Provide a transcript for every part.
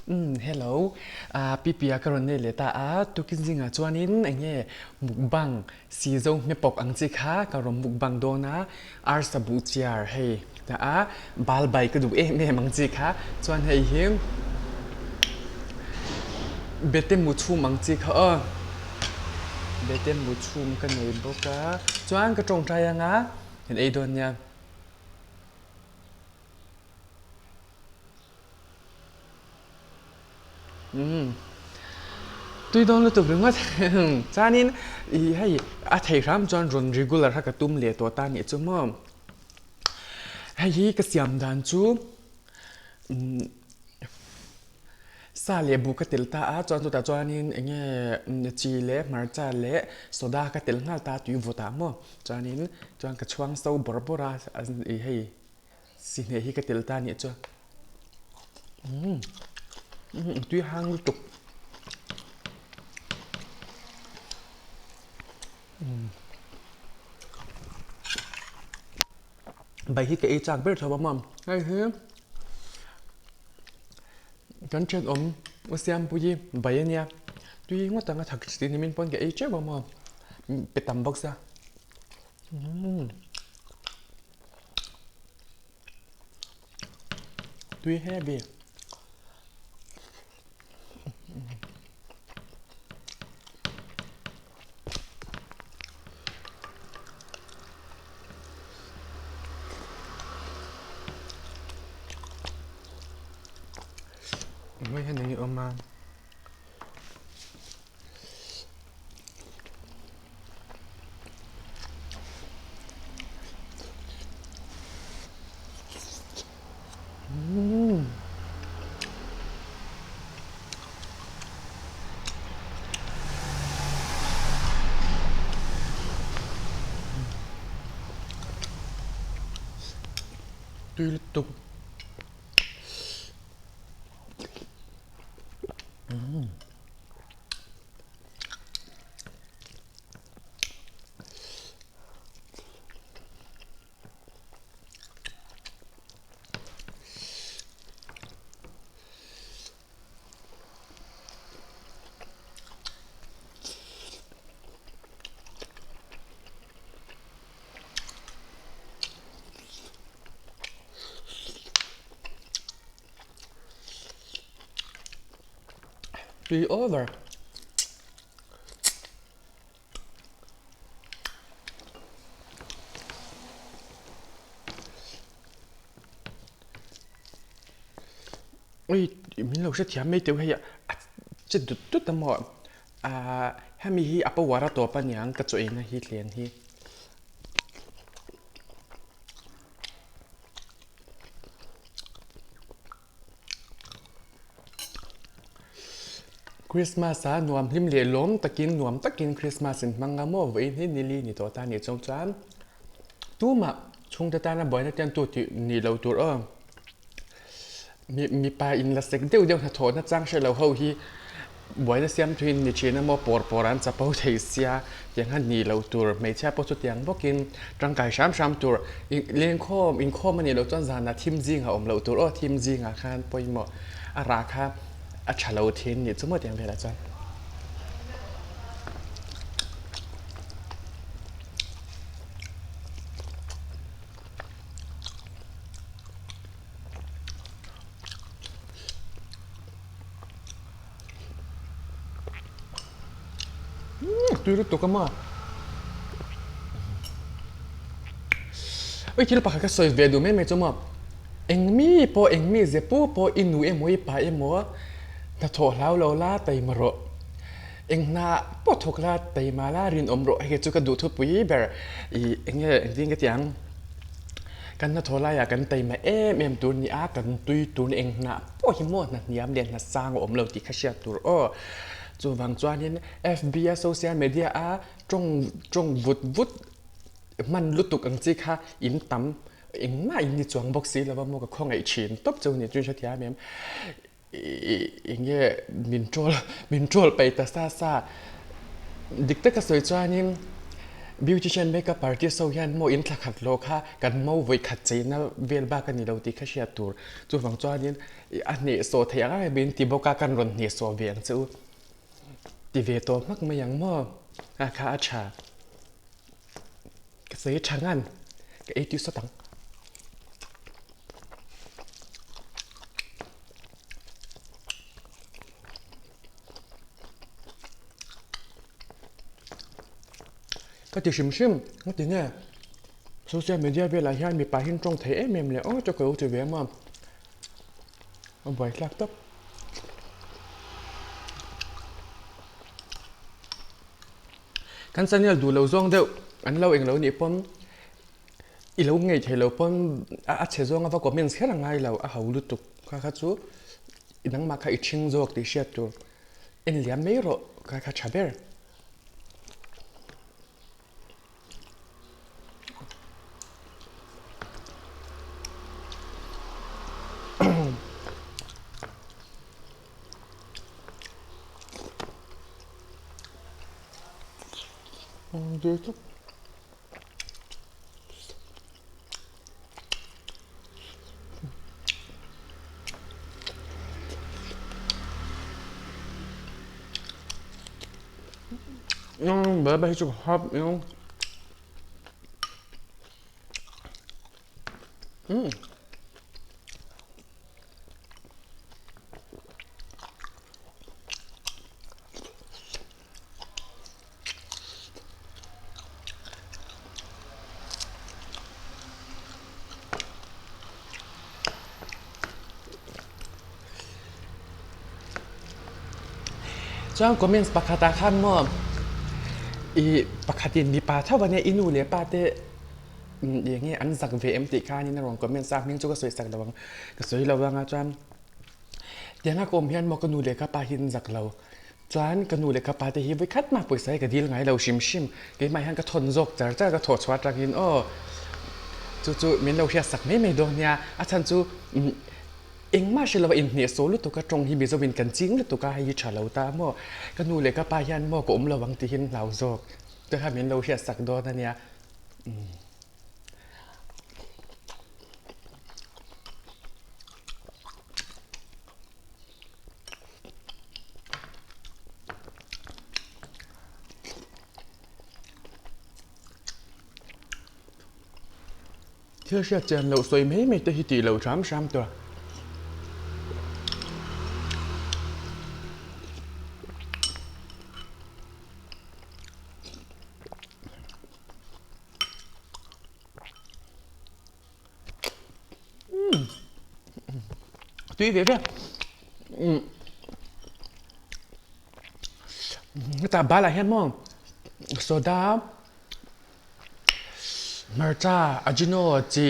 Umm hello, ah Pipia ka rawn nei leh ta a, tukin zingah chuanin eng nge mukbang si zo hmepawk ang chi kha ka rawn mukbang dawn a, arsa buh chiar hei ta a, bal bai ka duh em em ang chi kha, chuan hei hi bete mu chhum ang chi kha aw, bete mu chhum ka nei bawk a, chuan ka tawngtai anga kan ei dawn nia. Umm tui dawn lutuk ringawt chuanin ih hei a thei hram chuan rawn regular kha ka tum leh tawh ta nih chu maw hei hi ka siam dan chu umm sa leh buh ka tel ta a chuan chutah chuanin eng nge chi leh hmarcha leh soda ka tel nghal ta tui vawt ah maw chuanin chuan ka chhuang so bawrh bawrh a ih hei. Sihneh hi ka tel ta nih chuan umm tui hang lutuk umm bai hi ka ei chak ber tho a maw hei hi kan thenawm u Siampuii bai ania tui ngawt ang a thak tih ni min pawn ka ei teuh a maw pe tam bawk sia umm. Tui heavy. Hei hian eng nge awm a. Tui lutuk. Tui over. Ui min lo hrethiam mai teuh hei a che dut dut a maw ah hemi hi a power a tawp aniang ka chaw eina hi tlen hi. Christmas a nuam hlim leh lawm takin nuam takin Christmas in hmang a maw vawiin hi nili ni tawh ta nih chawng chuan tumah chhungte tana buaina tian tu tih nih loh tur aw mi mipa in la sek deuh deuh hnathawh na chang hre lo ho hi buaina siam thuin ni thin a maw pawr pawr an chapo thei sia tiang khan nih loh tur hmeichhia pawh chutiang bawkin tangkai hram hram tur lengkhawm inkhawm a nih loh chuan zanah thim zingah awm loh tur aw thim zingah khan pawimawh a rah kha a tha lo thin nih chu maw tiang velah chuan. Tui lutuk a maw? Ui thil pakhat ka sawi ve duh mai mai chu maw? Eng mi pawh eng mi ze pu pawh i nu emaw i pa emaw hnathawh hlau lo la taima rawh. Eng hna pawh thawk la taima la rinawm rawh hei chu ka duh thupui ber i eng nge engtin ka ti ang? Kan hnathawh laiah kan taima em em tur ni a, kan tui tur ni eng hnah pawh hi maw hna hniam leh hna sang a awm lo tih kha hriat tur aw. Chuvang chuanin FB a social media a tawng tawng vut vut hman lutuk ang chi kha in tam engmah in ni chuang bawk si lova maw ka khawngaih thin tawp chu ni chu hrethiam em. Eng nge min troll min troll peih ta sa sa. Dik taka sawi chuanin. Beautician makeup artist ho hian maw in thla khat hlawh kha kan mo vawi khat cheina vel bak a ni lo tih kha hriat tur. Chuvang chuanin a hnehsawh theih ang ang em in ti bawk a, kan rawn hnehsawh ve ang che u. Ti ve tawh hmak mai ang maw? A kha a tha. Ka sawi tha ngan. Ka ei tui sawt ang. Ka ti hrim hrim ka ti nge social media velah hian mipa hi an tawng thei em em leh aw chu ka lo ti ve a a buaithlak tawp. Kan channel duh lo zawng deuh an lo englo nih pawn i lo ngei thei lo pawn a chhe zawng a va comments kher a ngai lo a ho lutuk kha kha chu nangmah kha i ṭhing zawk tih hriat tur en liam mai rawh kha kha ṭha ber. Bala hi chu ka hap eng. Chuan comments pakhatah khan maw ih pakhatin mipa tho ania i nu leh pa te eng nge an zak ve em tih khanin a rawn comments a hming chu ka sawi sak lo ang ka sawi lo ang a chuan tianga ka awm hian maw ka nu leh ka pa hi an zak lo. Chuan ka nu leh ka pa te hi vawikhat mah pawisa hi ka dil ngai lo hrim hrim. Keimah hian ka thawn zawk char char ka thawh chhuah atangin aw chu chu min lo hriat sak mai mai dawn nia. A chhan chu engmah hre lova inhne saw lutuk a tawng hi Mizo in kan ching lutuk a hei hi tha lo ta maw. Ka nu leh ka pa hian maw ka awm lo ang tihin hlau zawk te kha min lo hriat sak dawn a nia. Thil hriat chian loh sawi mai mai te hi tih loh hram hram tur. Tui ve ve. Hetah balah hian maw soda hmarcha ajino chi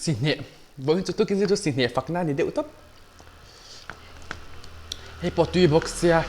sihhneh vawiin chu tukin chu sihhneh fakna a ni deuh tawp. Hei pawh tui bawk sia.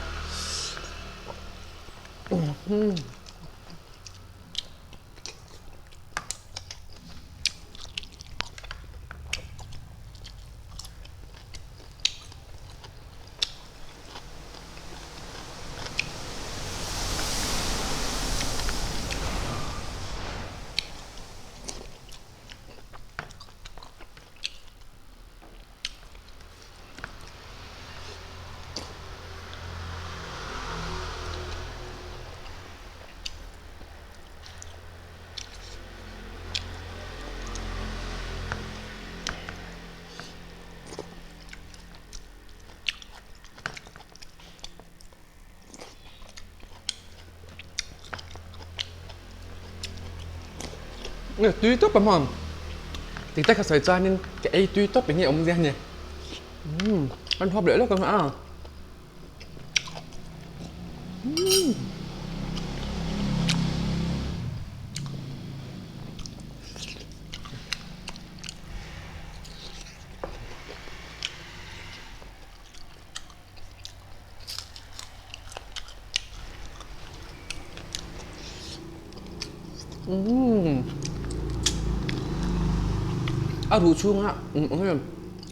Tui tawp a hmang tih te kha sawi chuanin ka ei tui tawp eng nge awm zia a ni kan hawp leh lawk ang a. A ruh chhunga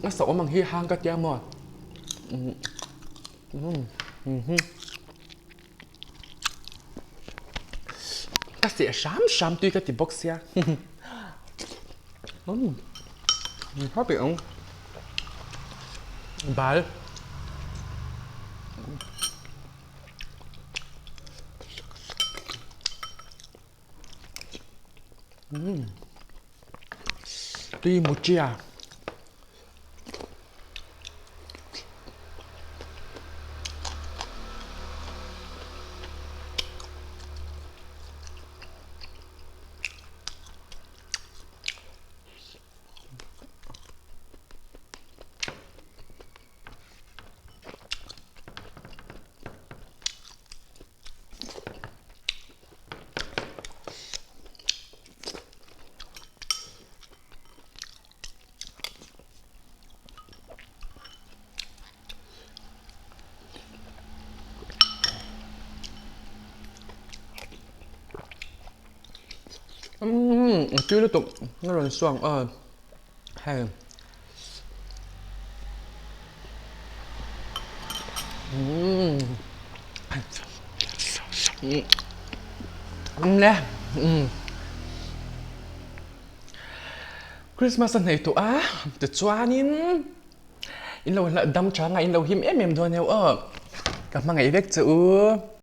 a sa awm ang hi hang ka tia maw. Ka seh hram hram tui ka ti bawk sia. Umm happy ang. Bal. Umm tui mutia. Umm a tui lutuk a rawn suang a hei umm umm le umm. Christmas a hneih tawh a, tichuanin in lo dam chang a, in lo him em em dawn eo aw, ka hmangaih vek che u.